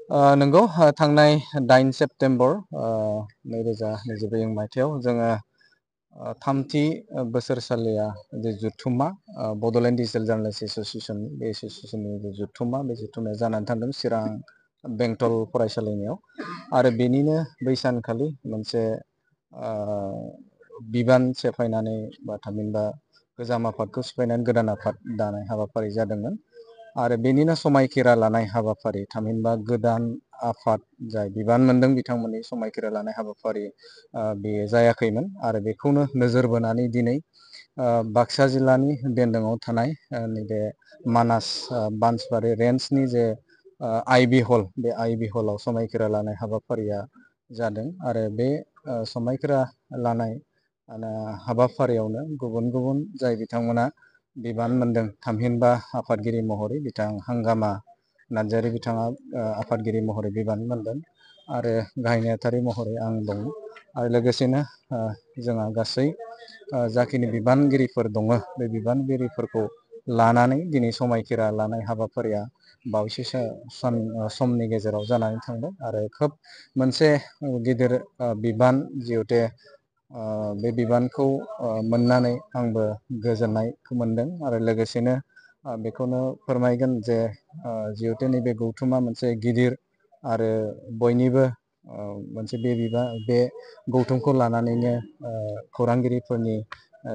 नंगौ थांनाय 8 सेप्तेम्बर 2024 मायथाइयाव जोङो थामथि बोसोरसालिया जे जुथुम्मा बड'लेण्ड डिजिटेल जार्नालिस्ट एस'सिएसन बे एस'सिएसननि जुथुम्मा बे जुथुम्माया जानानै थांदों चिरां बेंटल फरायसालिमायाव आरो बेनिनो बै सानखालि मोनसे बिबान सेफायनानै बा थामहिनबा गोजाम आफादखौ सिफायनानै गोदान आफाद दानाय हाबाफारि जादोंमोन आरो बेनिनो समायखिरा लानाय हाबाफारि थामहिनबा गोदान आफाद जाय बिबान मोनदों बिथांमोननि समायखिरा लानाय हाबाफारि बेयो जायाखैमोन आरो बेखौनो नोजोर बोनानै दिनै बाक्सा जिल्लानि बेन्दोङाव थानाय नैबे मानास बानसबारि रेन्जनि जे आइबि हल बे आइबि हलाव समायखिरा लानाय हाबाफारिया जादों आरो बे समायखिरा लानाय हाबाफारियावनो गुबुन गुबुन जाय बिथांमोना बिबान मोनदों थामहिनबा आफादगिरि महरै बिथां हांगामा नार्जारि बिथाङा आफादगिरि महरै बिबान मोनदों आरो गाहाय नेहाथारि महरै आं दं आरो लोगोसेनो जोंहा गासै जाखिनि बिबानगिरिफोर दङ बे बिबानगिरिफोरखौ लानानै दिनै समायखिरा लानाय हाबाफारिया बावैसो समनि गेजेराव जानानै थांबाय आरो खोब मोनसे गिदिर बिबान जिहेते बे बिबानखौ मोननानै आंबो गोजोननायखौ मोनदों आरो लोगोसेनो बेखौनो फोरमायगोन जे जिहेतु नैबे गौथुमा मोनसे गिदिर आरो बयनिबो मोनसे बे गौथुमखौ लानानैनो खौरांगिरिफोरनि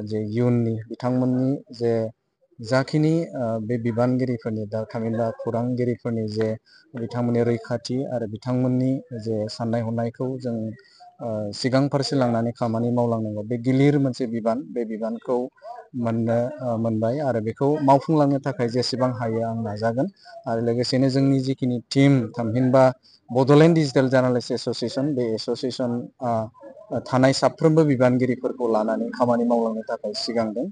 जे इयुननि बिथांमोननि जे जाखिनि बे बिबानगिरिफोरनि दा थामहिनबा खौरांगिरिफोरनि जे बिथांमोननि रैखाथि आरो बिथांमोननि जे साननाय हनायखौ जों सिगां फारसे लांनानै खामानि मावलांनांगौ बे गिलिर मोनसे बिबान बे बिबानखौ मोनबाय आरो बेखौ मावफुंलांनो थाखाय जेसेबां हायो आं नाजागोन आरो लोगोसेनो जोंनि जिखिनि टिम थामहिनबा बड'लेण्ड डिजिटेल जार्नालिस्ट एस'सिएसन बे एस'सिएसन थानाय साफ्रोमबो बिबानगिरिफोरखौ लानानै खामानि मावलांनो थाखाय सिगांदों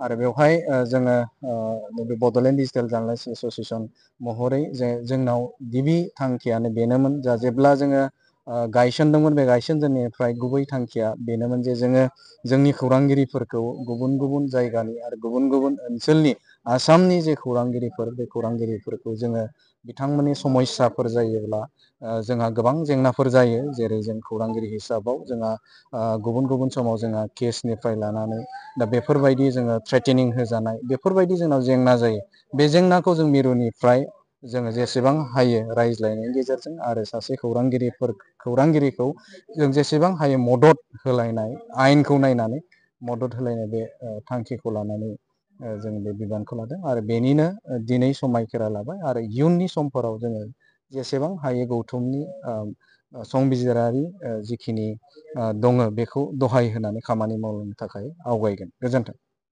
आरो बेवहाय जोङो नैबे बड'लेण्ड डिजिटेल जार्नालिस्ट एस'सिएसन महरै जोंनाव गिबि थांखियानो बेनोमोन जेब्ला जोङो गायसनदोंमोन बे गायसनजेननायनिफ्राय गुबै थांखिया बेनोमोन जे जोङो जोंनि खौरांगिरिफोरखौ गुबुन गुबुन जायगानि आरो गुबुन गुबुन ओनसोलनि आसामनि जे खौरांगिरिफोर बे खौरांगिरिफोरखौ जोङो बिथांमोननि समस्याफोर जायोब्ला जोंहा गोबां जेंनाफोर जायो जेरै जों खौरांगिरि हिसाबाव जोंहा गुबुन गुबुन समाव जोंहा केसनिफ्राय लानानै दा बेफोरबायदि जोङो थ्रेटेनिं होजानाय बेफोरबायदि जोंनाव जेंना जायो बे जेंनाखौ जों मिरुनिफ्राय जोङो जेसेबां हायो रायज्लायनायनि गेजेरजों आरो सासे खौरांगिरिखौ जों जेसेबां हायो मदद होलायनाय आयेनखौ नायनानै मदद होलायनाय बे थांखिखौ लानानै जों बे बिबानखौ लादों आरो बेनिनो दिनै समायखिरा लाबाय आरो इयुननि समफोराव जोङो जेसेबां हायो गौथुमनि संबिजिरारि जिखिनि दङ बेखौ दहाय होनानै खामानि मावनो थाखाय आवगायगोन। गोजोन्थों।